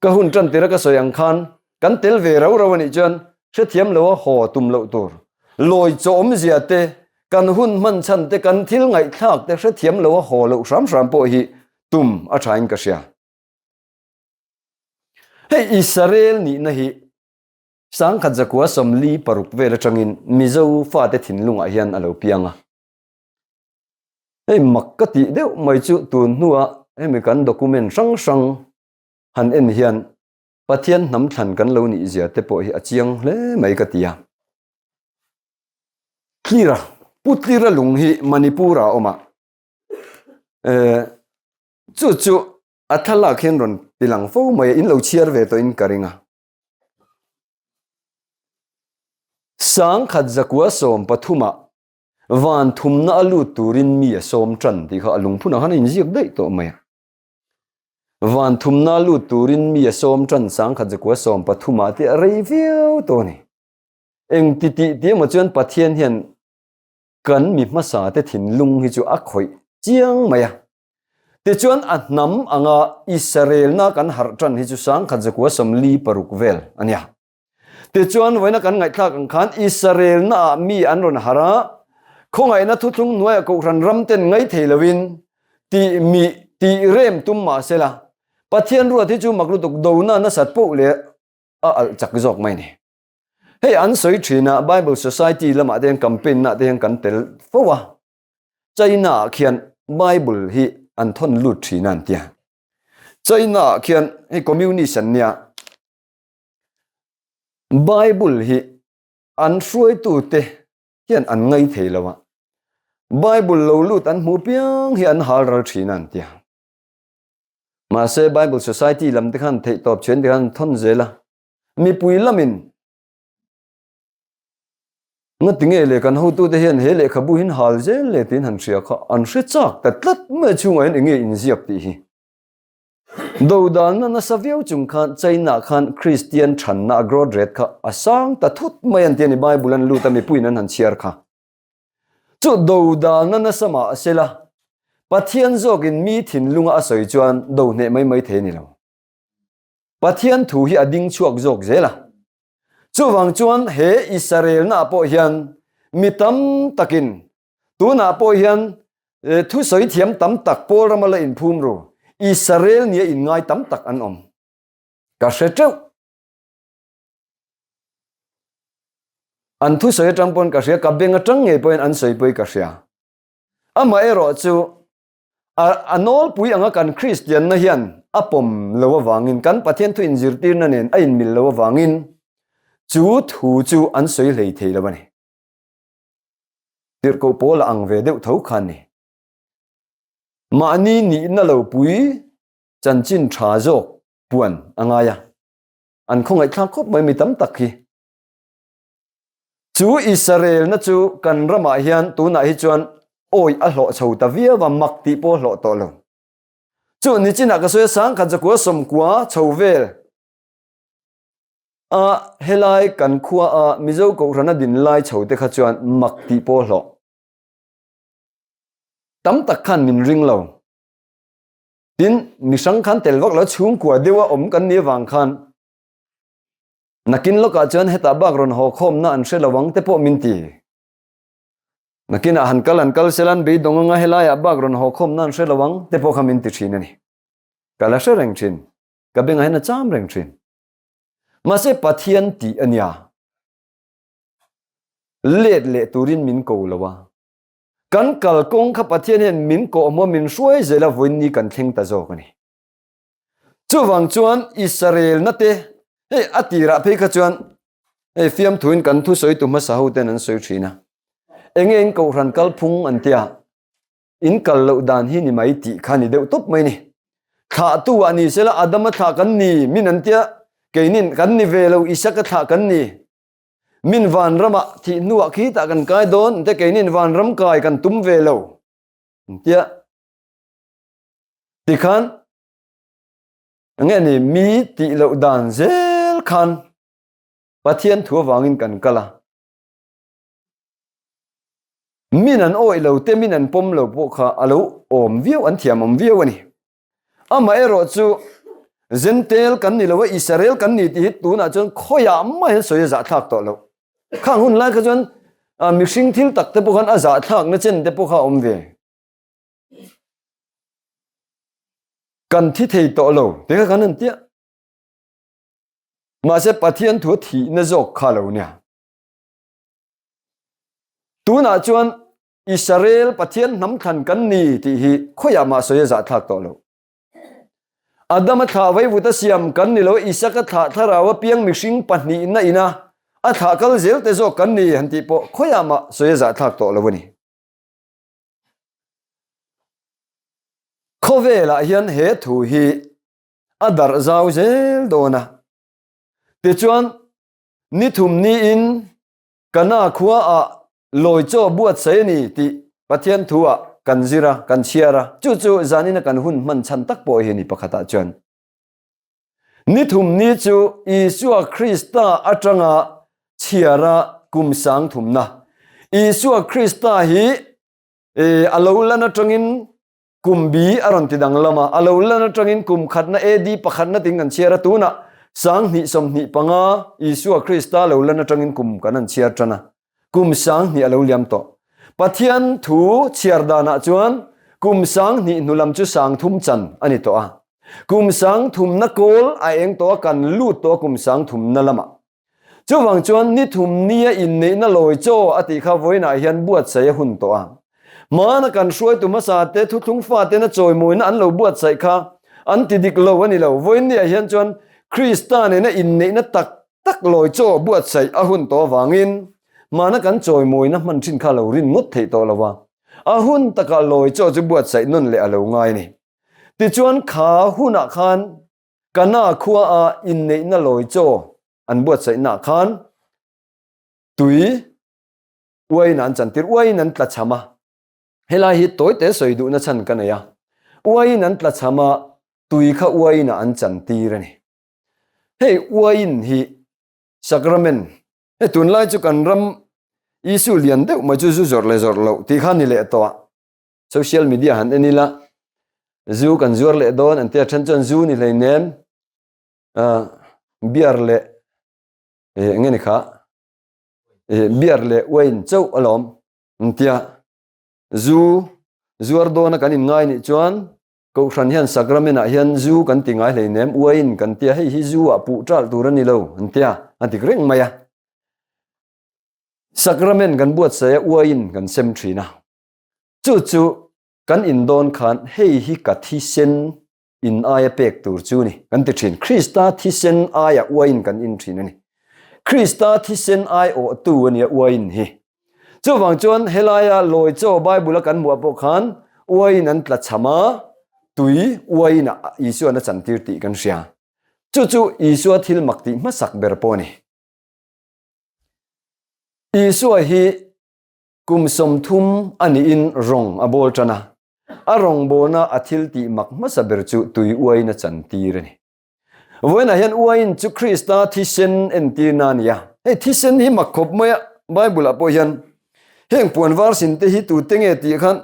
Ka hun tan tira ka sawi ang khan kan tel ve rau rau anih chuan hrethiam loa haw tum loh tur. Lawi chaw awmzia te, kan hun hman chhan te, kan thil ngaihthlak te hrethiam loa haw loh hram hram pawh hi tum a thain ka hria. Hei Israel nihna hi sangkhat zakua 46 vel atangin Mizo fate thinlungah hian a lo piang a. Hei mak ka tih deuh mai chu tun hnua hemi kan document hrang hrang han en hian Pathian hnam thlan kan lo nih zia te pawh hi a chiang hle mai ka ti a. Tlira, Pu Tlira lung hi Manipur ah a awm a. Chu chu a thlalak hian rawn tilang fo mai a, in lo chhiar ve tawhin ka ring a. Sangkhat zakua 13 ah van thumna a lut turin mi a sawm tan tih kha a lungphunah khan a inziak daih tawh mai a. Van thumna lut turin mi a sawm tan sangkhat zakua 13 ah te a rei viau tawh a ni. Eng ti tih tih emaw chuan Pathian hian kan mi hmasa te thinlung hi chu a khawih chiang mai a. Tichuan a hnam anga Israelna kan harh tan hi chu sangkhat zakua 46 vel a nia. Tichuan vawiina kan ngaihthlak ang khan Israelna ah mi an rawn harh a, khawngaihna thuthlung hnuaiah kohhran ram ten ngai thei loin tih mi tih rem tum mah sela Pathian ruat hi chu mak lutuk dona nasat poh leh a alh chak zawk mai a ni. Hei an sawi thin a, Bible Society lamah te hian campaign nah te hian kan tel fo a, China ah khian Bible hi an thawn lut thin a an tia. China ah khian hei communist an nia, Bible hi an hruaitute hian an ngai thei lo a, Bible lo lut an hmuh piang hi an hal ral thin a an ti a. Mahse Bible Society lam te khan theih tawp chhen te khan thawn zel a, mipui lamin ngatinge le kan hotute hian he lehkhabu hin hal zel le tiin han hria kha an hre chak ta tlat mai chhungah hian enge inziak tih hi. Dodalna nasa viau chung khan China khan Kristian thanna a growth rate kha a sang ta thut mai an ti a ni, Bible an lut a mipuiin an han chhiar kha. Chu dodalna nasa mah a sela, Pathian zawkin mi thinlunga a sawi chuan do hneh mai mai thei a ni lo. Pathian thu hi a ding chhuak zawk zel a. Chuvang chuan he Israelna ah pawh hian mi tam takin Tunah pawh hian thusawi thiam tam tak Paul rama la inphum ru, Israel nia inngai tam tak an awm. Ka hre teuh. An thusawi atang pawn ka hria, ka beng atang ngei pawhin an sawi pawhin ka hria. Amaherawh chu a nawlpui anga kan Kristianna hian a pawm lo avangin, kan Pathian thu inzirtirna nen a inmil lo avangin chu thu chu an sawi hlei thei lo a ni. Tirhkoh pawl a ang ve deuh tho khan ni. Mahni nihna lo pui chanchin tha zawk puan a ngai a. An khawngaihthlak khawp mai mi tam tak hi. Chu Israelna chu kan ramah hian tunah hi chuan awi a hlawh chho ta viau a, mak tih pawh a hlawh tawh lo. Chu nichinah ka sawi a, sangkhat zakua 90 chho vel. A helai kan khua a Mizo Kohhrana din lai chho te kha chuan mak tih pawh hlawh tam tak khan min ring lo. Tin, mi hrang khan tel vak lo chhungkua deuh a awm kan nih avang khan nakin lawkah chuan hetah bak rawn haw khawmna an hre lo ang te pawh min ti. Nakinah han kal an kal sela an beidawng anga helaiah bak rawn haw khawmna an hre lo ang te pawh kha min ti thin a ni. Ka la hre reng thin. Ka bengah hian a cham reng thin. Mahse Pathian tih a nia. Let leh turin min ko lo a. Kan kalkawng kha Pathian hian min kawh hmua min hruai zel a vawiin ni kan thleng ta zawk a ni. Chuvang chuan Israelna te hei a tirah phei kha chuan hei fiamthuin kan thusawi tu hmasa ho ten an sawi thin a. Enge in kohhran kalphung an tia. In kal loh dan hi ni mai tih kha ni deuh tawp mai ni. Thlahtu ah ni sela Adama thlah kan ni min an tia keinin kan ni ve lo Isaka thlah kan ni. Min vanramah thih hnuah khitah kan kai dawn an tia keinin vanram kai kan tum ve lo an tia. Tikhan nge ni mi tih loh dan zel khan Pathian thu avangin kan kal a. Min an awih lo te, min an pawm lo pawh kha a lo awm viau, an thiam awm viau a ni. Amaherawh chu Zentel kan ni lo a, Israel kan ni tih hi tunah chuan khawiah mah hian sawi a zahthlak tawh lo. Khang hun lai kha chuan mihring thil tak te pawh khan a zahthlak na chen te pawh kha a awm ve. Kan thi thei tawh lo te kha kan han tia. Mahse Pathian thu thihna zawk kha lo nia. Tunah chuan Israel Pathian hnam thlan kan ni tih hi khawiah mah sawi a zahthlak tawh lo. Adama thlah vaivuta siam kan ni lo, Isaka thlah thlaraua piang mihring pahnihna ina a thlah kal zel te zawk kan ni han tih pawh khawiah mah sawi a zahthlak tawh lo a ni. Khawvelah hian he thu hi a darh zau zel dawn a. Tichuan, ni thum niin Kana khua ah lawi chaw buatsaih a ni tih Pathian thu ah kan zir a, kan chhiar a, chu chu zanin a kan hun hman chhan tak pawh hi a ni pakhat ah chuan. Ni thum ni chu Isua Krista atanga chhiar a kum sang thumna. Isua Krista hi a lo lan atangin Kum bi a rawn ti danglam a, a lo lan atangin kum khatna AD pakhatna ting kan chhiar a, tunah 2025 Isua Krista lo lan atangin kum kan han chhiar tan a, kum 2000 a lo liam tawh. Pathian thu chhiar danah chuan kum 2000 hnu lam chu 3000 chan a ni tawh a, kum 3000 na kawl a eng tawh a, kan lut tawh a kum 3000 na lamah. Chuvang chuan ni thum nia inneihna lawi chaw a tih kha vawiinah hian buatsaih a hun tawh a. Hmana kan hruaitu hmasa te thuthlung fatena chawimawina an lo buatsaih kha an ti dik lo a ni lo. Vawiin niah hian chuan Krista nena inneihna tak tak lawi chaw buatsaih a hun tawh avangin hmana kan chawimawina hman thin kha lo rin ngawt theih tawh lo a. A hun takah lawi chaw chu buatsaih nawn leh a lo ngai a ni. Tichuan kha hunah khan Kana khua a inneihna lawi chaw an buatsaihnaah khan tui uaiin an chantir, uaiin an tlachham a. Helai hi tawite sawi duhna chhan ka nei a, uaiin an tlachham a, tui kha uaiinah an chantir a ni. Hei uaiin hi sacrament, hei tunlai chu kan ram issue lian deuh mai chu zu zawrh leh zawrh loh tih kha ni leh tawh a. Social media han en ila zu kan zuar leh dawn an tia then chuan zu ni hlei nem beer leh enge ni kha beer leh wine chauh alawm an tia zu zuar dawna kan in ngai nih chuan kohhran hian sacrament ah hian zu kan ti ngai hlei nem wine kan tia hei hi zu ah puh ṭalh tur a ni lo an tia a dik reng mai a sacrament kan buatsaih a wine kan sem ṭhin a. Chu chu kan indawn khan hei hi ka thisen in aia pek tur chu ni kan ti thin. Krista thisen aia uain kan in thin a ni. Krista thisen ai awhtu a nia uain hi. Chuvang chuan helaia lawi chaw Bible a kan hmuh pawh khan uain an tla chham a, tui uain ah Isuan a chantir tih kan hria. Chu chu Isua thil mak tih hmasak ber pawh a ni. Isua hi Kum 30 a niin rawng a bawl tan a, a rawngbawlna a thil tih mak hmasa ber chu tui uain a chantir a ni. Vawiinah hian uain chu Krista thisen entirna a ni a. Hei thisen hi mak khawp mai a, Bible-ah pawh hian heng puan var sin te hi tute nge tih khan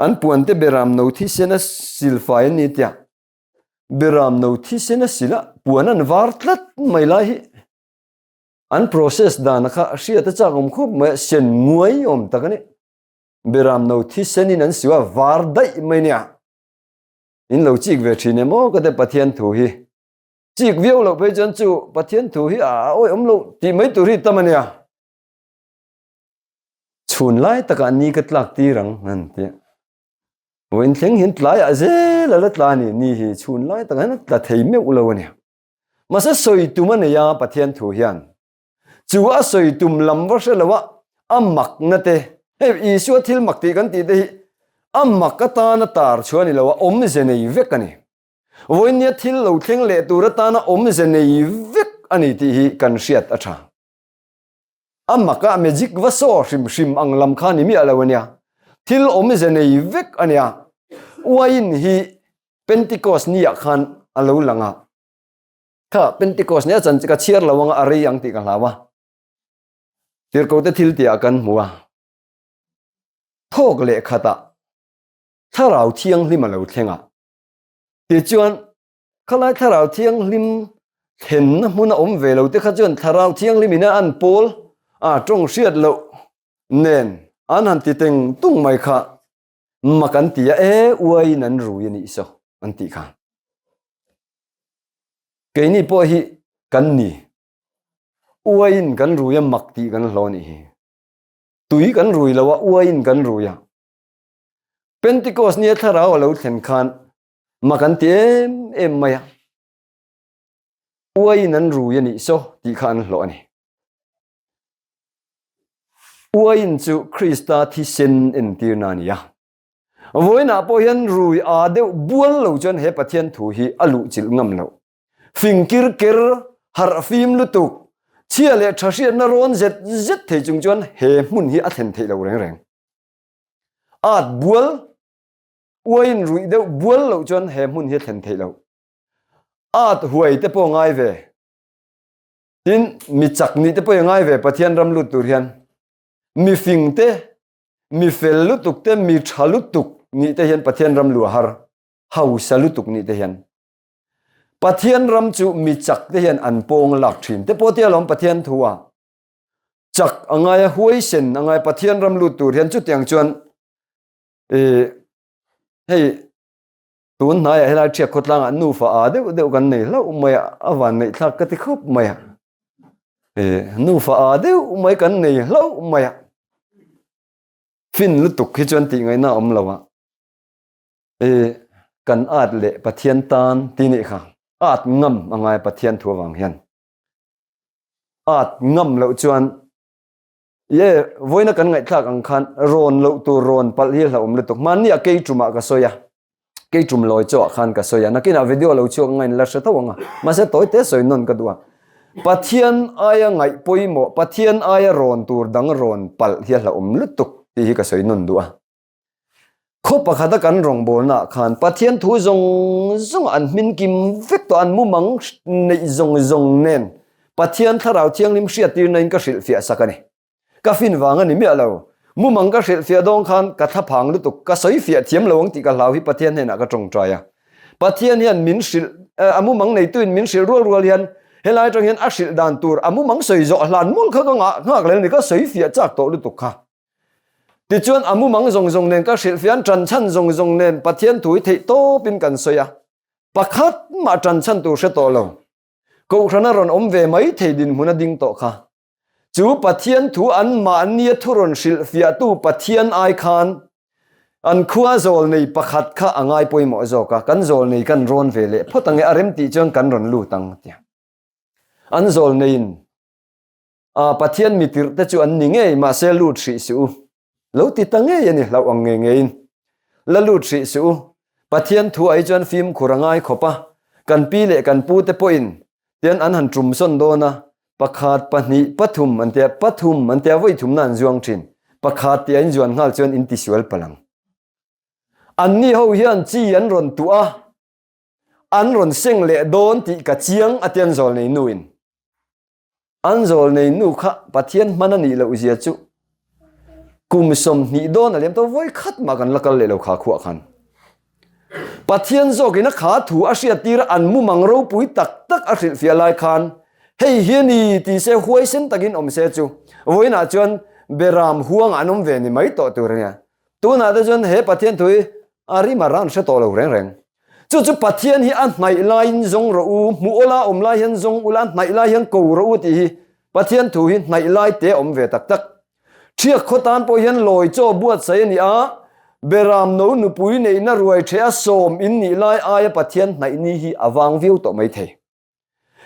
an puan te beram no thisen a silfai an ni tia. Beram no thisen a sil a, puan an var tlat mai lai hi. An process dan kha hriat a chak awm khawp mai a, sen nguai awm tak a ni. Beram no thisen in an siu a, var daih mai nia. In lo chik ve thin em aw ka te Pathian thu hi. Chik viau loh phei chuan chu Pathian thu hi a awih awm lo tih mai tur hi tam a nia. Chhun lai takah ni ka tlak tir ang an ti a. Vawiin thleng hian tlaiah zel a la tla a ni, ni hi chhun lai takah hian a tla thei meuh lo a nia. Mahse sawi tum a nei a Pathian thu hian. Chu a sawi tum lam va hre lo a, a makna te, hei Isua thil mak tih kan tih te hi a mak atana tar chhuah a ni lo a, awmze nei vek a ni. Vawinia thil lo thleng leh tur atana awmze nei vek a ni tih hi kan hriat a tha. A mak a magic va saw hrim hrim ang lam kha ni miah lo a nia. Thil awmze nei vek a nia. Uain hi Pentecost ni ah khan a lo lang a. Kha Pentecost ni a chan ka chhiar lo anga a rei ang tih ka hlau a. Tirhkote thil tih ah kan hmu a. Thawk leh khatah Thlarau Thianghlim a lo thleng a. Tichuan. Khalai Thlarau Thianghlim thlenna hmuna awm ve lo te kha chuan Thlarau Thianghlim ina an pawl a tawng hriat loh nen an han ti teng tung mai kha mak an ti a, e uaiin an rui a nih saw an tih kha. Keini pawh hi kan ni. Uaiin kan rui a mak tih kan hlawh nih hi. Tui kan rui lo a, uaiin kan rui a. Pentecost nia thlarau a lo thlen khan mak an ti em em mai a. Uaiin an rui a nih saw tih kha an hlawh a ni. Uaiin chu Krista thisen entirna a ni a. Vawiinah pawh hian rui aa deuh bual lo chuan he Pathian thu hi a luhchilh ngam loh. Fing kir ker, harh fim lutuk, chhia leh tha hriatna rawn zet zet thei chung chuan he hmun hi a thlen theih lo reng reng. At bual, uaiin ruih deuh bual loh chuan he hmun hi a thlen theih loh. At huai te pawh ngai ve. Tin, mi chak nih te pawh i ngai ve Pathian ram lut tur hian. Mi fing te, mi fel lutuk te, mi tha lutuk nih te hian Pathian ram lu a har. Hausa lutuk nih te hian. Pathian ram chu mi chak te hian an pawng lak thin te pawh tia lawm Pathian thu a. Chak a ngai a, huaisen a ngai Pathian ram lut tur hian chutiang chuan hei tun hnaiah helai ṭhiak khawtlangah nufa a deuh deuh kan nei hlauh mai a, a van neih thlak ka ti khawp mai a. Nufa a deuh mai kan nei hlauh mai a. Fin lutuk hi chuan tih ngaihna a awm lo a. E kan at leh Pathian tan ti nih kha at ngam a ngai Pathian thu avang hian at ngam loh chuan ye vawiina kan ngaihthlak ang khan rawn loh tur rawn palh hi hlauhawm lutuk hmanni a kei tumah ka sawi a kei tum lawi chaw ah khan ka sawi a nakinah video lo chhuak anga in la hre tho ang a mahse tawi te sawi nawn ka duh a Pathian aia ngaih pawimawh Pathian aia rawn tur dang rawn palh hi a hlauhawm lutuk tih hi ka sawi nawn duh a. Khaw pakhata kan rawngbawlnaah khan Pathian thu zawng zawng an hmin kim vek tawh, an mumang neih zawng zawng nen Pathian Thlarau Thianghlim hriattirna in ka hrilhfiah sak a ni. Ka fin vang a ni miah lo. Mumang ka hrilhfiah dawng khan ka thlaphang lutuk, ka sawifiah thiam lo ang tih ka hlau hi Pathian hnenah ka tawngtai a. Pathian hian min hrilh, a mumang neituin min hrilh rual rual hian helai atang hian a hrilh dan tur a mumang sawi zawh hlan mawlh kha ka nghak lel a ni, ka sawifiah chak tawh lutuk kha. Tichuan a mumang zawng zawng nen ka hrilhfiah an ṭanchhan zawng zawng nen Pathian thu hi theih tawpin kan sawi a, pakhat mah ṭanchhan tur hre tawh lo. Kohhran a rawn awm ve mai thei dinhmun a ding tawh kha. Chu Pathian thu anmahnia thu rawn hrilhfiahtu Pathian ai khan an khua zawlnei pakhat kha a ngai pawimawh zawk a, kan zawlnei kan rawn ve leh phawt ang e, a rem tih chuan kan rawn lut ang a ti a. An zawlneiin A Pathian mi tirh te chu an ni ngei, mahse lut hrih suh u. Lo ti ta ngei a ni hlauh ang ngei ngeiin. La lut hrih suh u. Pathian thu ah hi chuan fimkhur a ngai khawp a, kan pi leh kan pu te pawhin tian an han tum sawn dawn a, pakhat, pahnih, pathum an tia, pathum an tia vawi thumna an zuang thin. Pakhat tih a inzuan nghal chuan in tisual palh ang. Anni ho hian chi an rawn tuah a, an rawn seng leh dawn tih ka chiang a tian zawl nei nuin. An zawl nei nu kha Pathian hman a nih loh zia chu kum 20 dawn a liam tawh vawi khat mah kan la kal leh lo kha khuah khan. Pathian zawkin a kha thu a hriat tir an mumang ropui tak tak a hrilhfiah lai khan hei hi a ni ti se huaisen takin awm se chu vawiinah chuan Beram huangah an awm ve ni mai tawh tur a nia. Tunah te chuan he Pathian thu hi a rim a ran hre tawh lo reng reng. Chu chu Pathian hi a hnaih laiin zawng rawh u, hmuh awla awm lai hian zawng ula, hnaih lai hian ko rawh u tih hi Pathian thu hi hnaih lai te a awm ve tak tak. Thiak khaw tan pawh hian lawi chaw buatsaih a ni a, Beram no nupui neihna ruai ṭheh a sawm in nih lai aia Pathian hnaih ni hi a vang viau tawh mai thei.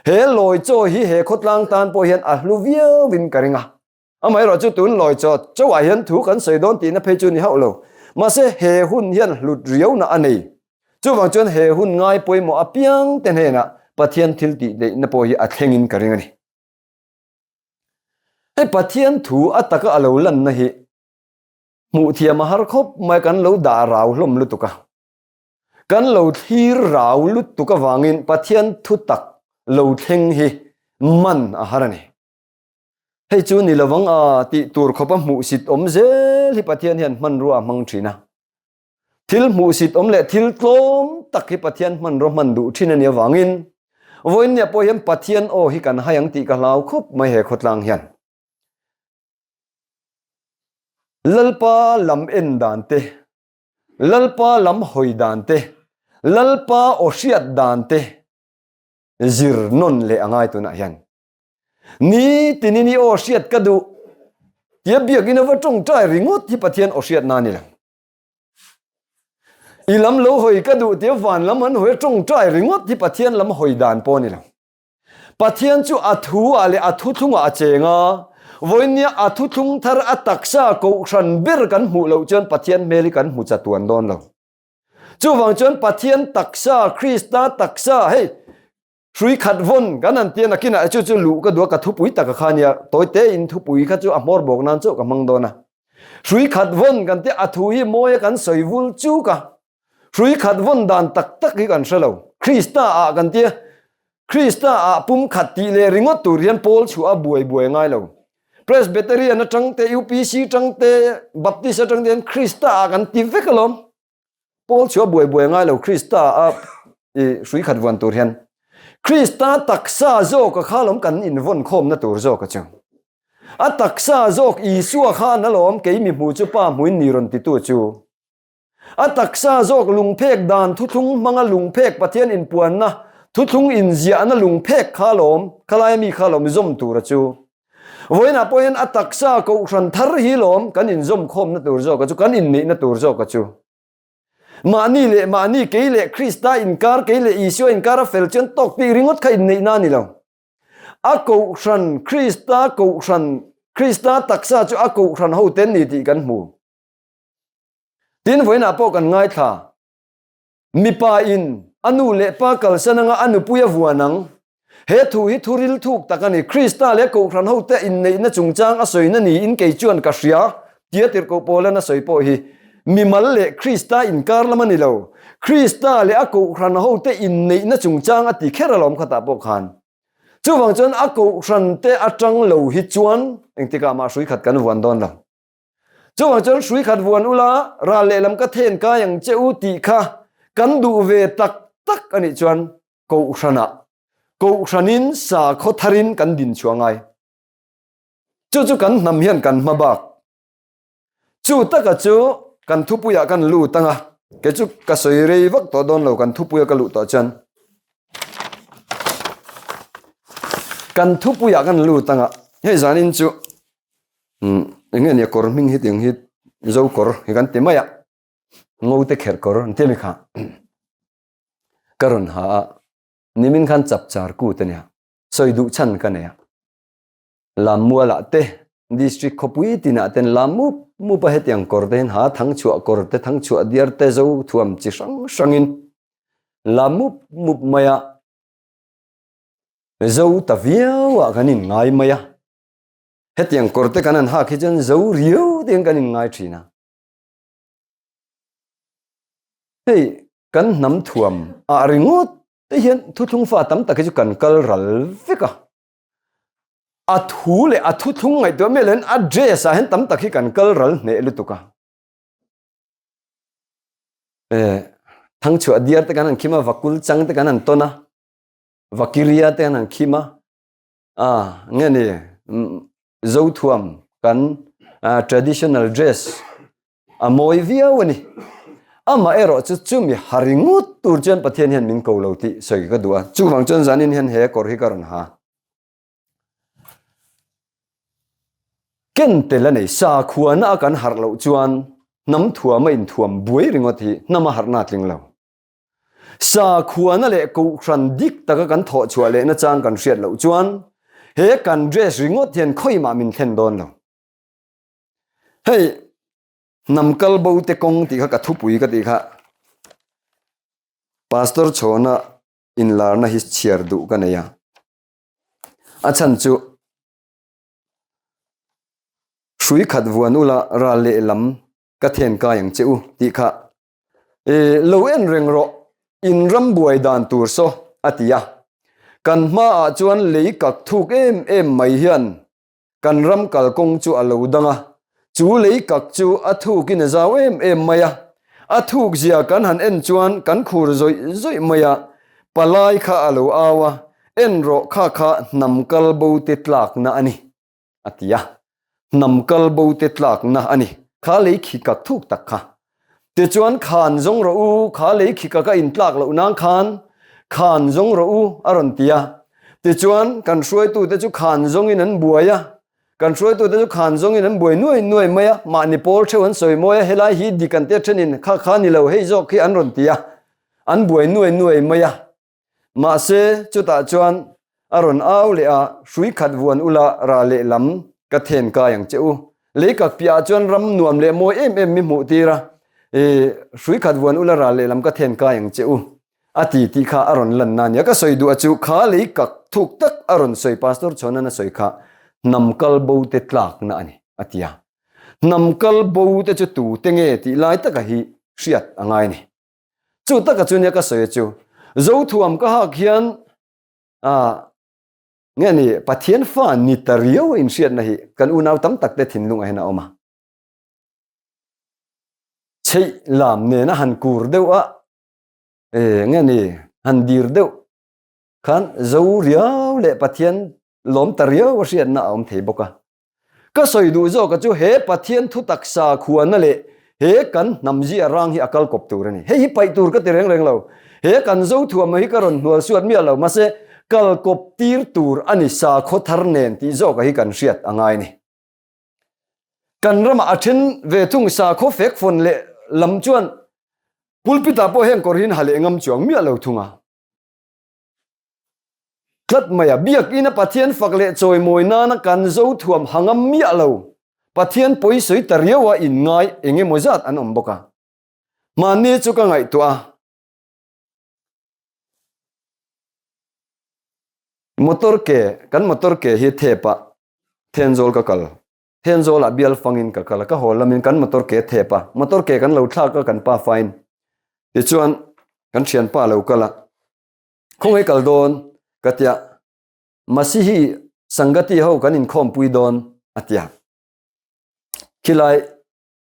He lawi chaw hi he khawtlang tan pawh hian a hlu viauin ka ring a. Amaherawh chu tun lawi chaw chauhah hian thu kan sawi dawn tihna phei chu ni hauh lo. Mahse he hun hian hlut riauna a nei. Chuvang chuan he hun ngai pawimawh apiang te hnenah Pathian thil tih neihna pawh hi a thlengin ka ring a ni. Hei Pathian thu a taka a lo lanna hi hmuh thiam a har khawp mai kan lo dah rau hlawm lutuk a. Kan lo thlir rau lutuk avangin Pathian thu tak lo thleng hi man a har a ni. Hei chu ni lovang a tih tur khawpa hmuhsit awm zel hi Pathian hian hmanrua a hmang thin a. Thil hmuhsit awm leh thil tlawm tak hi Pathian hmanraw hman duh thin a nih avangin vawiinnia pawh hian Pathian aw hi kan hai ang tih ka hlau khawp mai he khawtlang hian. Lalpa lam en dan te, Lalpa lam hawi dan te, Lalpa aw hriat dan te zir nawn leh a ngai tunah hian. Ni tinin i aw hriat ka duh tia biakin a va tawngtai ringawt hi Pathian aw hriatna a ni lo. I lam lo hawi ka duh tia van lam an hawi a tawngtai ringawt hi Pathian lam hawi dan pawh a ni lo. Pathian chu a thu ah leh a thuthlungah a cheng a, vawinia a thuthlung thar a taksa kohhran ber kan hmuh loh chuan Pathian hmel hi kan hmu chatuan dawn lo. Chuvang chuan Pathian taksa, Krista taksa, hei Hrui khat vawn kan han tia nakinah chu chu luh ka duh a, ka thupui taka kha nia, tawi te in thupui kha chu a hmawr bawk nan chauh ka hmang dawn a. Hrui khat vawn kan tia a thu hi mawi a kan sawi vul chuk a, hrui khat vawn dan tak tak hi kan hre lo. Krista ah kan tia, Krista ah pum khat tih leh ringawt tur hian pawl chhuah a buai buai ngai lo. Presbyterian atang te, UPC atang te, Baptist atang te hian Krista ah kan ti vek alawm. Paul chu a buai buai ngai lo Krista a i hrui khat vuan tur hian. Krista taksa zawk a kha lawm kan invawn khawmna tur zawk a chu. A taksa zawk Isua khan alawm kei mi hmu chu pa hmuin ni rawn titu chu. A taksa zawk lungphek dan thuthlung hmanga lungphek Pathian inpuanna thuthlung inziahna lungphek kha lawm khalai mi kha lawm zawm tur a chu. Vawiinah pawh hian a taksa kohhran thar hi lawm kan inzawm khawmna tur zawk a chu, kan inneihna tur zawk a chu. Mahni leh mahni, kei leh Krista inkar, kei leh Isua inkar a fel chuan tawk tih ringawt kha inneihna a ni lo. A kohhran, Krista kohhran, Krista taksa chu a kohhran hote an ni tih kan hmu. Tin, vawiinah pawh kan ngaithla. Mipa in a nu leh pa kalsan anga a nupui a vuan ang. He thu hi thu ril thuk tak a ni. Krista leh Kohhran hote inneihna chungchang a sawina niin kei chuan ka hria, tia Tirhkoh Paulan a sawi pawh hi mimal leh Krista inkar lam a ni lo. Krista leh a Kohhran hote inneihna chungchang a ti kher alawm khatah pawh khan. Chuvang chuan a Kohhran te atang lo hi chuan engtikah mah hrui khat kan vuan dawn lo. Chuvang chuan hrui khat vuan ula, ral lehlam ka then kai ang che u tih kha kan duh ve tak tak a nih chuan Kohhranah, Kohhranin sakhaw tharin kan din chhuah ngai. Chu chu kan hnam hian kan hma bak. Chu taka chu kan thupuiah kan lut ang a, kei chu ka sawi rei vak tawh dawn lo kan thupuia ka luh tawh chuan. Kan thupuiah kan lut ang a, hei zanin chu Eng nge nia kawr hming hi tiang hi zo kawr hi kan ti mai a ngo te kherh kawr an ti ami kha ka rawn ha a nimin khan chap char kut ania sawi duh chhan ka nei a lammualah te district khawpui tinah ten lam mup mup a hetiang kawr te hian ha thangchhuah kawr te thangchhuah diar te zo thuam chi hrang hrangin lam mup mup mai a zo ta viau ah kan inngai mai a. Hetiang kawr te kan han hak hi chuan zo riau te hian kan inngai thin a. Hei kan hnam thuam ah ringawt te hian thuthlung fa tam tak hi chu kan kal ral vek a. A thu leh a thuthlung ngaihtuah miah loin a dress ah hian tam tak hi kan kal ral hneh lutuk a. Eh, thangchhuah diar te kan han khim a, vakul chang te kan han tawn a, vakiria te kan han khim a, A nge ni Zothuam kan traditional dress a mawi viau a ni. Amah erawh chu chumi ha ringawt tur chuan Pathian hian min ko lo tih sawi ka duh a. Chuvang chuan zanin hian he kawr hi ka rawn ha. Ken tel a nei. Sakhuana a kan harh loh chuan hnam thuam a inthuam buai ringawt hi hnam a harhna a tling lo. Sakhuana leh kohhran dik taka kan thawh chhuah lehna chang kan hriat loh chuan he kan dress ringawt hian khawimah min thlen dawn lo. Hei hnam kal bo te kawng tih kha ka thupui ka tih kha Pastor Chhawna inlarna hi chhiar duh ka nei a. A chhan chu hrui khat vuan ula ral lehlam ka then kai ang che u tih kha E, lo en reng rawh, in ram buai dan tur saw, a ti a. Kan hmaah chuan lei kak thuk em em mai hian kan ram kalkawng chu a lo dang a. Chu lei kak chu a thukin a zau em em mai a. A thuk zia kan han en chuan kan khur zawih zawih mai a, palai kha a lo au a, en rawh kha kha hnam kal bo te tlakna a ni, a ti a. Hnam kal bo te tlakna a ni, kha lei khi kak thuk tak kha. Tichuan khan zawng rawh u, kha lei khi kak a intlak loh nan khan khan zawng rawh u a rawn ti a. Tichuan kan hruaitute chu khan zawngin an buai a, Kan hruaitute chu khan zawngin an buai nuai nuai mai a, mahni pawl theuh an sawi mawi a, helai hi dik an tia thenin kha kha ni lo hei zawk hi an rawn ti a, an buai nuai nuai mai a. Mahse, chutah chuan a rawn au leh a, hrui khat vuan ula ra lehlam ka then kai ang che u. Leikak piahah chuan ram nuam leh mawi em em mi hmuh tir a, i hrui khat vuan ula ra lehlam ka then kai ang che u. A ti tih kha a rawn lan na nia. Ka sawi duh a chu kha lei kak thuk tak a rawn sawi Pastor Chhuanan a sawi kha hnam kal bo te tlak na a ni a ti a. Hnam kal bo te chu tu te nge tih lai taka hi hriat a ngai a ni. Chu taka chu nia ka sawi a chu Zothuam ka hak hian ah nge ni Pathian fa ni ta riau a inhriatna hi kan unau tam tak te thinlung ah hian a awm a. Chheih lam nena han kur deuh a E, nge ni, han dir deuh khan zo riau leh Pathian lawm ta riau a hriatna a awm thei bawk a. Ka sawi duh zawk a chu he Pathian thu taksa khuana leh he kan hnam zia rang hi a kal kawp tur a ni. Hei hi paih tur ka ti reng reng lo. He kan zo thuam hi ka rawn hnual suat miah lo mahse kal kawp tir tur a ni sakhaw thar nen tih zawk a hi kan hriat a ngai a ni. Kan ramah a then ve thung sakhaw fek fawn leh lam chuan pulpit ah pawh heng kawr hian ha leh ngam chuang miah lo thung a. Tlat mai a, biakina Pathian fak leh chawimawi nana kan zo thuam ha ngam miah lo, Pathian pawi sawi ta riau a inngai eng emaw zat an awm bawk a. Mahni chu ka ngaihtuah a. Motor ke, kan motor ke hi thep ah Thenzawl ka kal. Thenzawlah bial fangin ka kal a, ka haw lamin kan motor ke thep a, motor ke kan lo thlak a kan pa fain. Tichuan kan thianpa lo kal a, khawngaih kal dawn ka tia, Masihi Sangati ho kan inkhawmpui dawn a tia. Khilai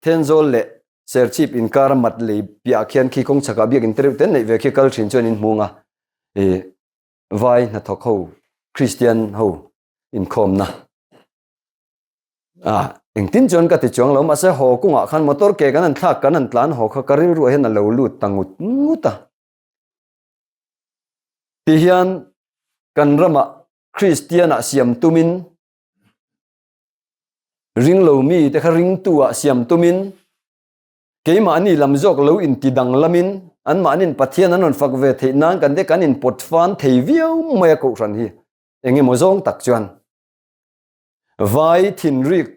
Thenzawl leh Serchhip inkar a mat lei piah khian khi kawng chhakah biakin te reuh te neih ve khi kal thin chuan in hmung a, i vai hnathawk ho Kristian ho inkhawmna a engtin chuan ka ti chuang lo mahse haw kungah khan motor ke kan han thlak kan han tlan haw kha ka rilruah hian a lo lut ta ngut ngut a ti hian kan ramah Kristian ah siam tumin ringlo mi te kha ringtu ah siam tumin keimahni lam zawk lo inti danglamin anmahnin Pathian an rawn fak ve theih nan kan te kan inpawt fan thei viau mai a kohhran hi. Eng emaw zawng tak chuan vai thinrik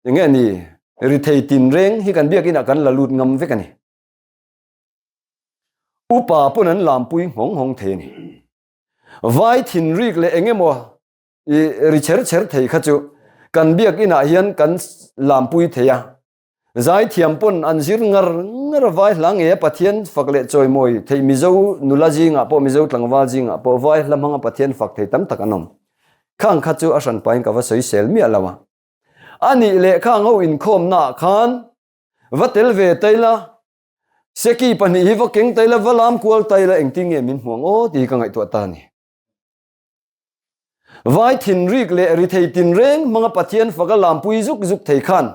eng nge ni ri thei tinreng hi kan biakinah kan la lut ngam vek a ni. Upa pawn an lampui nghawng nghawng thei a ni. Vai thinrik leh eng emaw i ri chher chher thei kha chu kan biakinah hian kan lampui thei a. Zaithiam pawn an zir ngar ngar a vai hla ngei a Pathian fak leh chawimawi theih Mizo nula zingah pawh Mizo tlangval zingah pawh vai hla hmanga Pathian fak thei tam tak an awm. Khang kha chu a hran pahin ka va sawisel miah lo a. A nih leh khang ho inkhawmna ah khan va tel ve tai la, seki pahnih hi va keng tai la, va lam kual tai la engtin nge min hmu ang aw tih hi ka ngaihtuah ta a ni. Vai thinrik leh ri thei tinreng hmanga Pathian faka lampui zuk zuk thei khan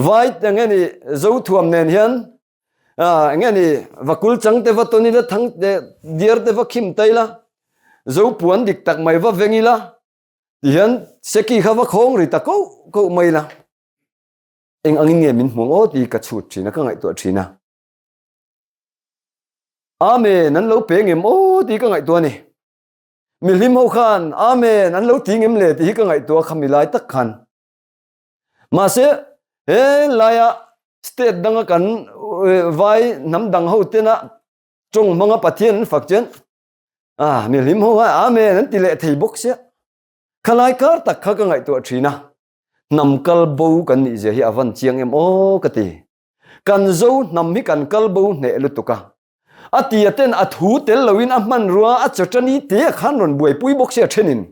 Vai enge ni zo thuam nen hian enge ni vakul chang te va tawn ila thang te diar te va khim tai la zo puan dik tak mai va veng ila ti hian seki kha va khawng ri ta ko ko mai la eng angin nge min hmuang aw ti ka chhut thin a ka ngaihtuah thin a Amen an lo pe ngem aw ti ka ngaihtuah ni mi hlim ho khan Amen an lo ti ngem le ti hi ka ngaihtuah kha mi lai tak khan Mahse, he laia state danga kan vai hnam dang ho tena tawng hmanga Pathian an fak chuan ah mi hlim ho ha amen an ti leh thei bawk sia. Khalai kar tak kha ka ngaihtuah thin a. Hnam kal bo kan nih zia hi a van chiang em aw ka ti. Kan zo hnam hi kan kal bo hneh lutuk a. A tia ten a thu tel loin a hmanrua a chawtani te a khan rawn buaipui bawk sia thenin.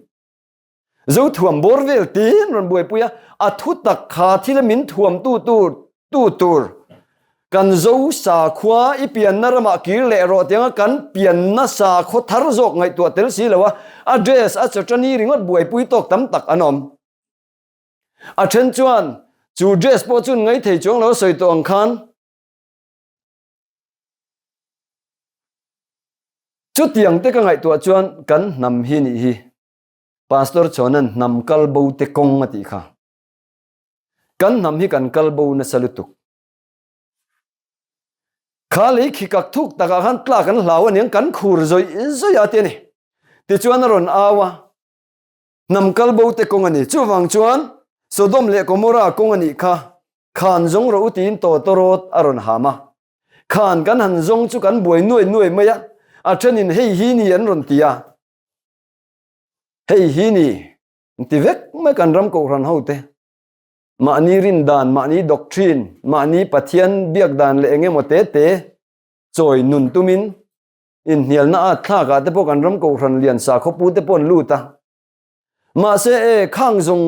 Zo thuam bawr vel tin rawn buaipui a, a thu tak kha thil a min thuam tu tur tu tur. Kan Zo sakhua i pianna ramah kir leh rawh tianga kan pianna sakhaw thar zawk ngaihtuah tel si lo a, a dress a chawṭani ringawt buaipui tawk tam tak an awm. A then chuan chu dress pawh chun ngai thei chuang lo sawi tawh ang khan chutiang te ka ngaihtuah chuan kan hnam hi nih hi Pastor Chhawna'n hnam kal bo te kawng a tih kha. Kan hnam hi kan kal bo nasa lutuk. Kha lei khi kak thuk takah khan tlak an hlau aniang kan khur zawih zawih a ti a ni. Tichuan a rawn au a, hnam kal bo te kawng a ni. Chuvang chuan Sodom leh Gomorrah kawng a nih kha khan zawng rawh u tiin tawtawrawt a rawn ham a. Khan kan han zawng chu kan buai nuai nuai mai a, a thenin hei hi ni an rawn ti a. Hei hi ni ti vek mai kan ram kohhran ho te. Mahni rin dan, mahni doctrine, mahni Pathian biak dan leh eng emaw te te chawi nun tumin inhnialna at thlakah te pawh kan ram kohhran lian sakhaw pu te pawh an lut a. Mahse e, khang zawng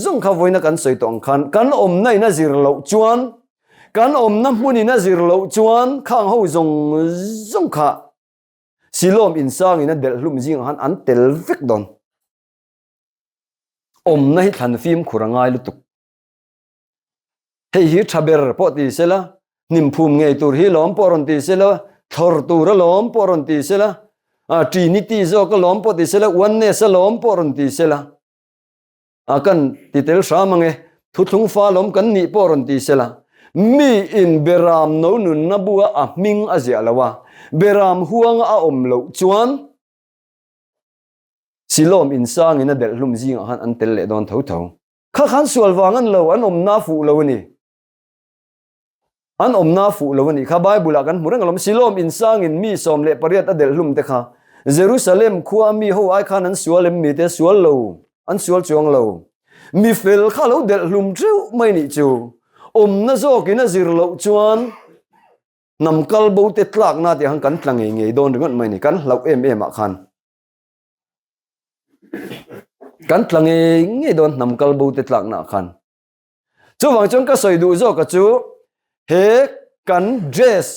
zawng kha vawiina kan sawi tawh ang khan kan awmna in a zir loh chuan, kan awmna hmun in a zir loh chuan khang ho zawng zawng kha Silawm insangin a delh hlum zingah khan an tel vek dawn. Awmna hi thlan fimkhur a ngai lutuk. Hei hi tha ber pawh ti sela, hnim phum ngei tur hi lawm pawh rawn ti sela, thlawr tur a lawm pawh rawn ti sela, Trinity zawk a lawm pawh ti sela, Oneness a lawm pawh rawn ti sela, a kan ti tel hram ange, thuthlung fa lawm kan nih pawh rawn ti sela, mi in beram no nunna bua a hming a ziah lo a, beram huanga a awm loh chuan, Silawm insangin a delh hlum zingah khan an tel leh dawn tho tho. Kha khan sual vang an lo, an awmna fuh lo a ni. An awmna fuh lo a nih kha Bible ah kan hmu reng alawm. Silawm insangin mi 18 a delh hlum te kha Jerusalem khua mi ho ai khan an sual em mi te sual lo, an sual chuang lo. Mi fel kha lo delh hlum theuh mai nih chu. Awmna zawkin a zir loh chuan hnam kal bo te tlakna tih khan kan tla ngei ngei dawn ringawt mai ni. Kan hlauh em em ah khan. Kan tla ngei ngei dawn hnam kal bo te tlakna ah khan. Chuvang chuan ka sawi duh zawk a chu he kan dress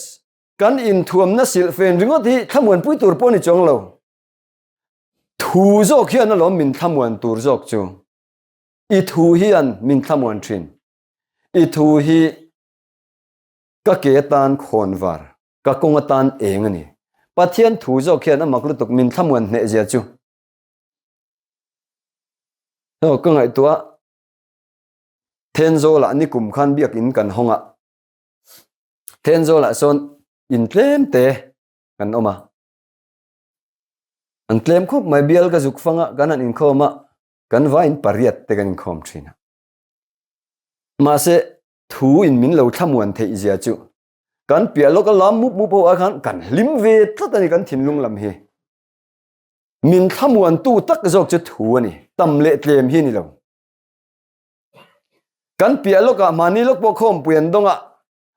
kan inthuamna silhfen ringawt hi thlamuanpui tur pawh ni chuang lo. Thu zawk hian alawm min thlamuan tur zawk chu. I thu hian min thlamuan thin. I thu hi ka ke atan khawnvar, ka kawng atan eng a ni. Pathian thu zawk hian a mak lutuk min thlamuan hneh zia chu. Aw ka ngaihtuah Thenzawlah nikum khan biakin kan hawng a. Thenzawlah sawn in tlem te kan awm a. An tlem khawp mai bial ka zuk fang a, kan han inkhawm a, kan vaiin pariat te kan inkhawm thin a. Mahse thu in min lo thlamuan theih zia chu kan piah lawk a lam mup mup ho ah khan kan hlim ve tlat a ni kan thinlung lam hi. Min thlamuan tu tak zawk chu thu a ni, tam leh tlem hi ni lo. Kan piah lawkah mahni lawk pawh khawmpui an dawng a,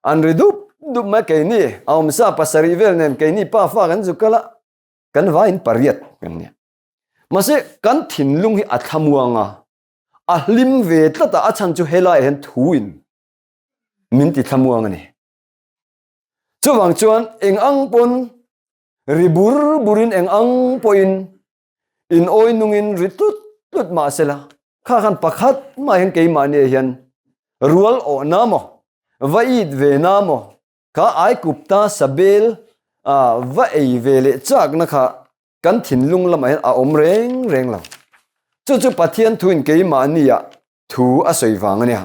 an ri dup dup mai keini a awmsa pasarih vel nen keini pa fa kan zu kal a, kan vaiin pariat kan nia. Mahse kan thinlung hi a thlamuang a, a hlim ve tlat a, a chhan chu helaiah hian thuin min ti thlamuang a ni. Chuvang chuan eng ang pawn ri bur burin eng ang pawhin in awi nungin ri tlut tlut mah sela kha khan pakhat mah hian keimahni ah hian rual awh na maw va it ve na maw kha Aikupta sabel va ei ve leh chakna kha kan thinlung lamah hian a awm reng reng lo. Chu chu Pathian thuin keimahni ah thu a sawi vang a nia.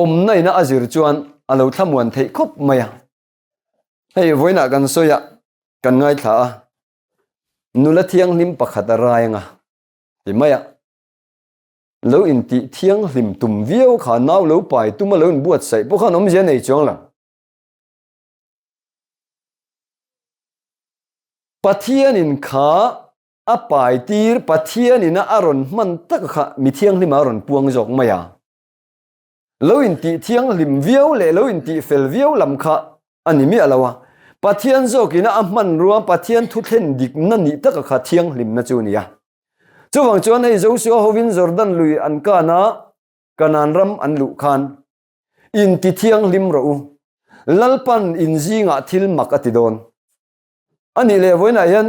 Awmna ina a zir chuan a lo thlamuan theih khawp mai a. Hei vawiinah kan sawi a, kan ngaithla a, nula thianghlim pakhat a rai anga ti mai a. Lo intih thianghlim tum viau kha nau lo pai tuma lo inbuatsaih pawh khan awmzia nei chuang lo. Pathianin kha a pai tir Pathianina a rawn hman tak kha mi thianghlim a rawn puang zawk mai a. Lo intih thianghlim viau leh lo intih fel viau lam kha a ni miah lo a. Pathian zawkina a hmanrua Pathian thu thlen dikna nih taka kha thianghlimna chu a ni a. Chuvang chuan hei Joshua hovin Jordan lui an kan a, Kanaan ram an luh khan. Intithianghlim rawh u. Lalpan in zingah thil mak a ti dawn. A nih leh vawiinah hian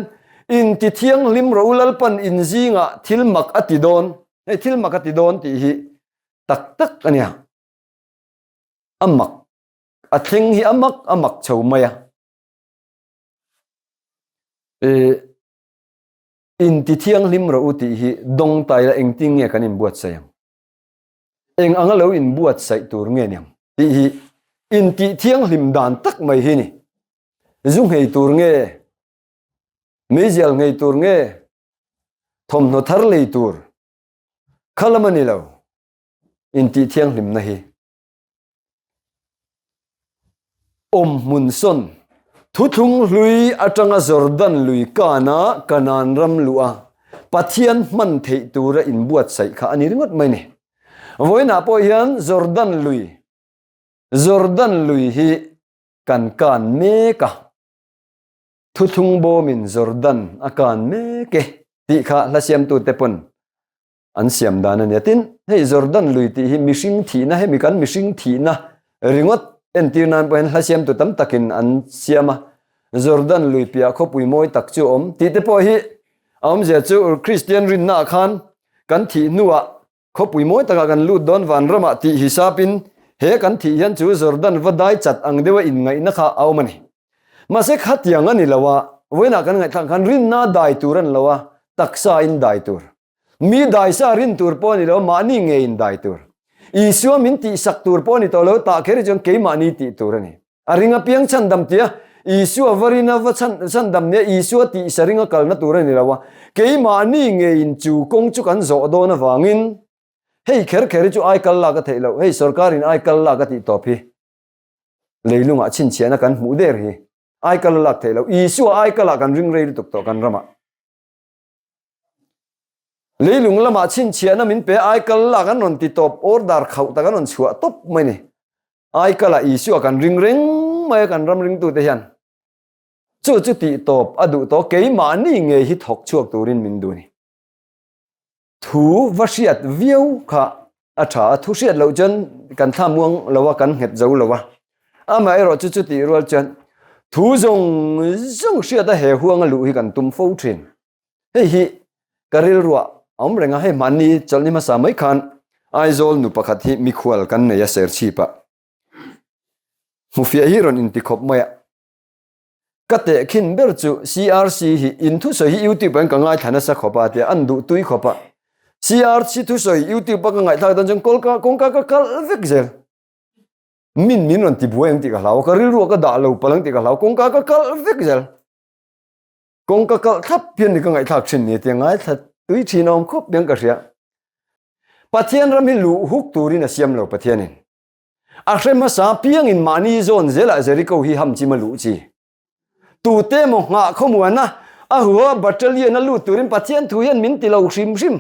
intithianghlim rawh u Lalpan in zingah thil mak a ti dawn. Hei thil mak a ti dawn tih hi tak tak a nia. A mak, a thleng hi a mak a mak chho mai a. Intithianghlim rawh u tih hi dawngtai la engtin nge kan inbuatsaih ang? Eng anga lo inbuatsaih tur nge niang tih hi intihthianghlim dan tak mai hi ni. Zu nghei tur nge? Meizial nghei tur nge? Thawmhnaw thar lei tur? Kha lam a ni lo intihthianghlimna hi. Awmhmun sawn thuthlung hlui atanga Jordan lui kana Kanaan ram luh a Pathian hman theih tura inbuatsaih kha a ni ringawt mai ni. Vawiinah pawh hian Jordan lui Jordan lui hi kan kan mek a, thuthlung bawmin Jordan a kan mek e tih kha hla siamtute pawn an siam dan a nia. Tin, hei Jordan lui tih hi mihring thihna, hemi kan mihring thihna ringawt entir nan pawh hian hla siamtu tam takin an siam a. Jordan lui piah khawpui mawi tak chu a awm tih te pawh hi a awmzia chu Kristian rinna ah khan kan thih hnuah khawpui mawi takah kan lut dawn vanramah tih hisapin he kan thih hian chu Jordan va dai chat ang deuha inngaihna kha a awm a ni. Mahse khatiang a ni lo a, vawiinah kan ngaihthlak khan rinna dai tur a ni lo a, taksa in dai tur. Mi daisa rin tur pawh a ni lo, mahni nge in dai tur. Isua min tihsak tur pawh a ni tawh lo, tah kher hi chuan keimahni tih tur a ni. A ring apiang chhandam tia Isua va rin a va chhandam nia Isua tihsa ringa kalna tur a ni lo a, keimahni nge in chu kawng chu kan zawh dawn avangin hei kher kher hi chu aikal lak a theih loh, hei sorkarin aikal lak a tih tawp hi leilungah chhinchhiahna kan hmuh der hi aikal a lak theih loh, Isua aikalah kan ring rei lutuk tawh kan ramah. Leilung lamah chhinchhiahna min pe aikal lak an rawn ti tawp order khauh tak an rawn chhuah tawp mai ni. Aikalah Isua kan ring reng mai a kan ram ringtute hian. Chu chu tih tawp a duh tawh keimahni ngei hi thawk chhuak turin min duh ni. Thu va hriat viau kha a tha a, thu hriat loh chuan kan thla muang lo a, kan nghet zo lo a. Amaherawh chu chutih rual chuan thu zawng zawng hriat a he huang a luh hi kan tum fo thin. Hei hi ka rilruah a awm reng a, hei hmanni chawlhni hmasa mai khan Aizawl nu pakhat hi mikhual kan nei a serchhip ah. Hmufiah hi rawn inti khawp mai a. Ka tehkhin ber chu CRC hi in thusawi hi YouTube ah hian ka ngaithla nasa khawp a tia an duh tui khawp a. CRC thusawi YouTube a ka ngaihthlak dawn chuan kawlka kawngka ka kal vek zel. Min min rawn ti buai ang tih ka hlau a, ka rilru a ka dah lo palh ang tih ka hlau, kawngka ka kal vek zel. Kawngka kalh thlap hian ni ka ngaihthlak thin ni tia ngaithla tui thin a awm khawp hian ka hria. Pathian ram hi luh huk turin a siam lo Pathianin. A hre hmasa piangin mahni zawn zelah Jericho hi ham chima luh chi. Tute emaw nghah khawmuana a hua battalion a lut turin Pathian thu hian min ti lo hrim hrim.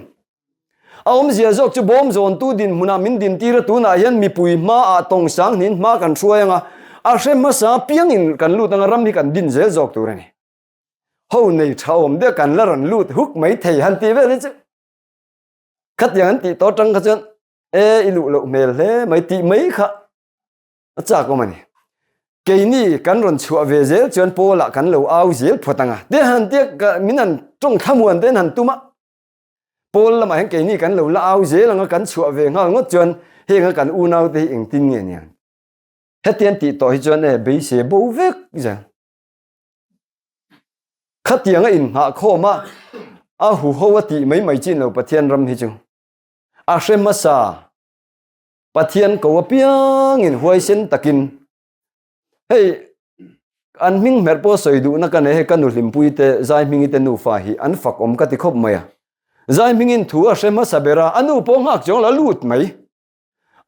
A awmzia zawk chu bawm zawntu dinhmunah min dintir a, tunah hian mipui hmaah tawng sang hnin hma kan hruai anga, a hre hmasa piangin kan lut anga ram hi kan din zel zawk tur a ni. Ho nei tha awm deuh kan la rawn lut huk mai thei han tih vel hi chu khatiang an tih tawh atang kha chuan e i luh loh hmel hle mai tih mai kha a chak awm a ni. Keini kan rawn chhuah ve zel chuan Paul-ah kan lo au zel phawt anga te han tia min han tawng thlamuan te an han tum a. Paul lamah hian keini kan lo la au zel anga kan chhuah ve nghal ngawt chuan henga kan unau te hi engtin nge niang? Hetiang tih tawh hi chuan e beisei bo vek zel. Khatiang a inngah khawm a, a huho a tih mai mai chin lo Pathian ram hi chu. A hre hmasa Pathian ko apiangin huaisen takin hei an hming hmerh pawh sawi duhna ka nei hei ka nu hlimpui te zai hmingi te nufa hi an fak awm ka ti khawp mai a. Zai hmingin thu a hre hmasa ber a, a nu pawh nghak chuang la lut mai.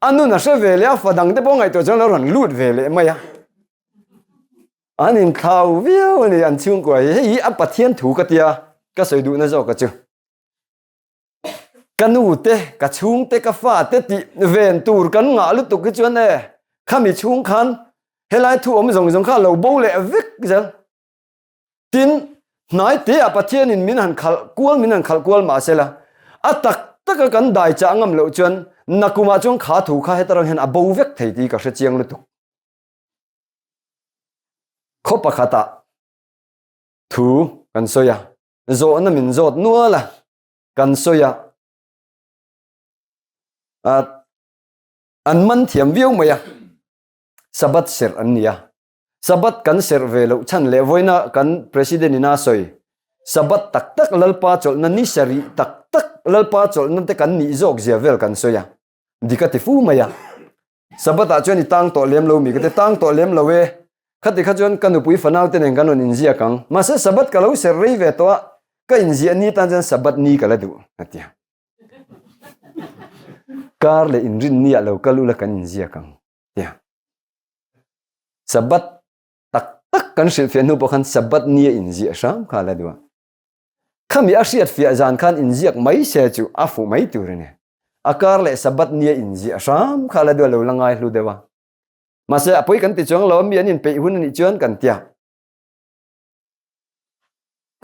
A nun a hre ve leh a, fa dang te pawh ngaihtuah chuan la rawn lut ve leh mai a. An inthlau viau a ni an chhungkua hi. Hei hi a Pathian thu ka tia ka sawi duhna zawk a chu. Ka nu te, ka chhung te, ka fa te tih ven tur kan ngah lutuk hi chuan e khami chhung khan helai thu awm zawng zawng kha lo bo leh vek zel. Tin, hnai te ah Pathianin min han khalh kual min han khalh kual mahse la a tak. taka kan dai chah ngam loh chuan nakumah chuan kha thu kha hetarang hian a bo vek thei tih ka hre chiang lutuk. Khaw pakhatah thu kan sawi a, zawhna min zawt nual a, kan sawi a, an man thiam viau mai a, Sabbath serh an ni a. Sabbath kan serh ve loh chhan leh vawiina kan President in a sawi, Sabbath tak tak Lalpa chawlhna ni sarih tak tak Lalpa chawlhna te kan nih zawk zia vel kan sawi a, dik a ti fu mai a. Sabbath ah chuan i tang tawh lem lo mi ka ti, tang tawh lem lo e, khati kha chuan ka nupui fanau te nen kan rawn inziak ang, mahse Sabbath ka lo serh rei ve tawh a, ka inziah ni tan chuan Sabbath ni ka la duh a ti a. Kar leh inrinni ah lo kal ula kan inziak ang tia. Sabbath tak tak kan hrilhfiah hnu pawh khan Sabbath ni a inziah hram kha la duh a. Khami a hriatfiah zan khan inziak mai se chu a fuh mai tur a ni. A kar leh Sabbath ni a inziah hram kha la duh a lo la ngai hlu deuh a. Mahse a pawi kan ti chuang lo a, mi an inpeih hun a nih chuan kan tia.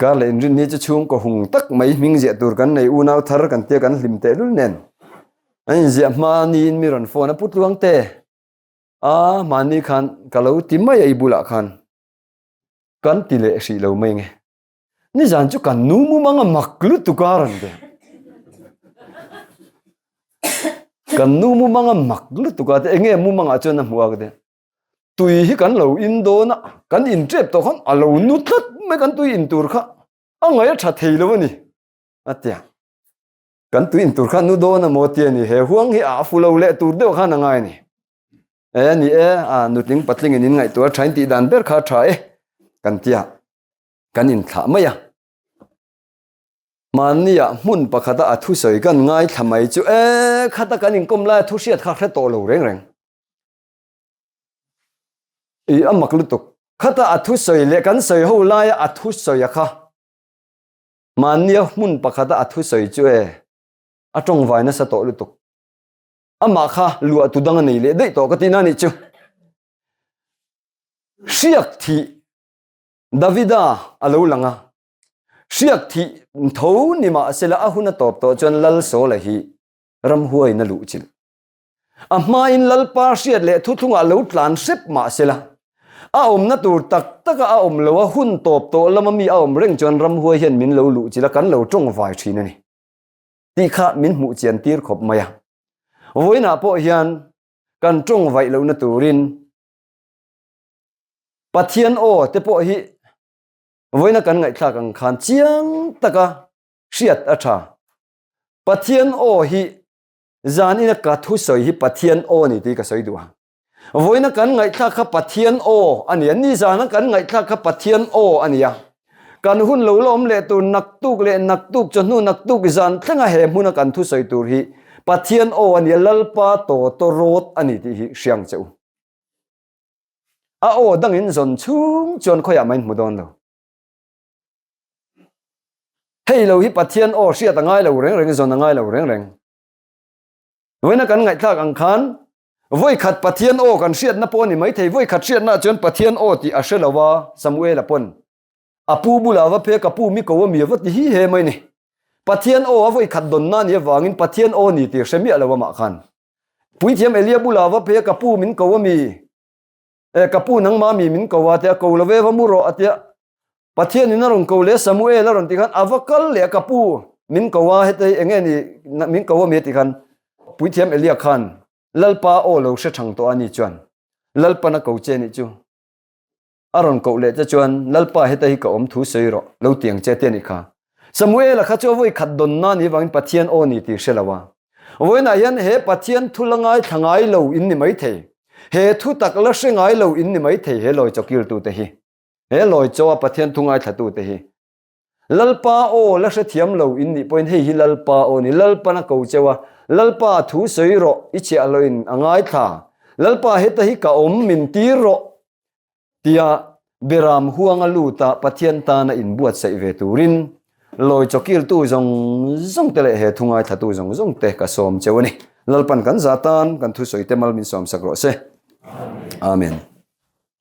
Kar leh inrin hi chu chhungkaw hung tak mai hming ziah tur kan nei unau thar kan tia kan hlim tehlul nen. An inziah hma niin mi rawn phone a pu tluang te. A mahni khan ka lo ti mai a i bulah khan kan ti leh hrih lo mai nge. Nizan chu kan nu mumang a mak lutuk a rawn ti. Kan nu mumang a mak lutuk a te enge mumangah chuan a hmu a ka ti. Tui hi kan lo in dawn a, kan in tep tawh khan a lo nu tlat mai kan tui in tur kha a ngaih a tha thei lo a ni a ti a. Kan tui in tur kha nu dawn a maw ti a ni, he huang hi a fu lo leh tur deuh khan a ngai a ni. E a ni e, a nutling patling in in ngaihtuah a tha in tih dan ber kha a tha e kan ti a, kan inthlah mai a. Mahnia hmun pakhata a thusawi kan ngaithla mai chu e khata kan inkawm laia thu hriat kha hre tawh lo reng reng. I a mak lutuk. Khata a thusawi leh kan sawi ho laia a thusawi a kha. Mahnia hmun pakhata a thusawi chu e a tawngvai nasa tawh lutuk. Amah kha luah tu dang a nei leh daih tawh ka tihna nih chu. Hriak thih Davida a lo lang a. Hriak thih tho ni mahsela a hun a tawp tawh chuan Lal Sawla hi ramhuaiin a luhchilh. A hmain Lalpa hriat leh thuthlungah lo tlan hrep mah sela, a awmna tur tak taka a awm lo a hun tawp tawh lama mi a awm reng chuan ramhuai hian min lo luh chilh a, kan lo tawng vai thin a ni tih kha min hmuh chian tir khawp mai a. Vawiinah pawh hian kan tawng vaih lohna turin Pathian aw te pawh hi vawiina kan ngaihthlak ang khan chiang taka hriat a tha. Pathian aw hi Zan ina ka thusawi hi Pathian aw ni tih ka sawi duh a. Vawiina kan ngaihthlak kha Pathian aw a ni a, nizana kan ngaihthlak kha Pathian aw a ni a. Kan hun lo la awm leh tur naktuk leh naktuk chawhnu naktuk zan thlenga he hmuna kan thusawi tur hi Pathian aw a ni a, Lalpa tawtawrawt a ni tih hi hriang che u. A aw dangin zawn chhung chuan khawiah mah in hmu dawn lo. Hei lo hi Pathian aw hriat a ngai lo reng reng, zawn a ngai lo reng reng. Vawiina kan ngaihthlak ang khan vawi khat Pathian aw kan hriatna pawh a ni maithei, vawi khat hriatna chuan Pathian aw tih a hre lo a, Samuela pawn a pu bulah va phei a, ka pu mi ko a mi a va ti hi he mai ni. Pathian aw a vawi khat dawnna a nih avangin Pathian aw ni tih hre miah lo amah khan. Puithiam Elia bulah va phei a, ka pu min ko a mi, E ka pu nangmah mi min ko a tia ko lo ve va mu rawh a tia Pathian in a rawn ko leh Samuel a rawn ti khan a va kal leh a ka pu min ko a heta hi enge ni min ko a mi a ti khan Puithiam Elia khan Lalpa aw lo hre thang tawh a ni chuan Lalpan a ko che nih chu a rawn koh leh che chuan Lalpa heta hi ka awm thu sawi rawh lo tiang che te nih kha Samuel a kha chu a vawi khat dawn na ni vangin Pathian aw ni tih hre lo a Vawiinah hian he Pathian thu la ngaithla ngai lo in ni maithei. He thu tak la hre ngai lo in ni maithei he lawi chaw kiltute hi. He lawi chaw a Pathian thu ngaithlatute hi. Lalpa aw la hrethiam lo in nih pawhin hei hi Lalpa aw ni, Lalpan a ko cheu a, Lalpa thu sawi rawh, i chhiah loin a ngaithla. Lalpa heta hi ka awm, min tir rawh. Tia Beram huanga luta Pathian tana inbuatsaih ve turin lawi chawkiltu zawng zawng te leh he thu ngaithlatu zawng zawng te ka sawm cheu a ni. Lalpan kan za tan kan thusawi te mal min sawmsak rawh se. Amen.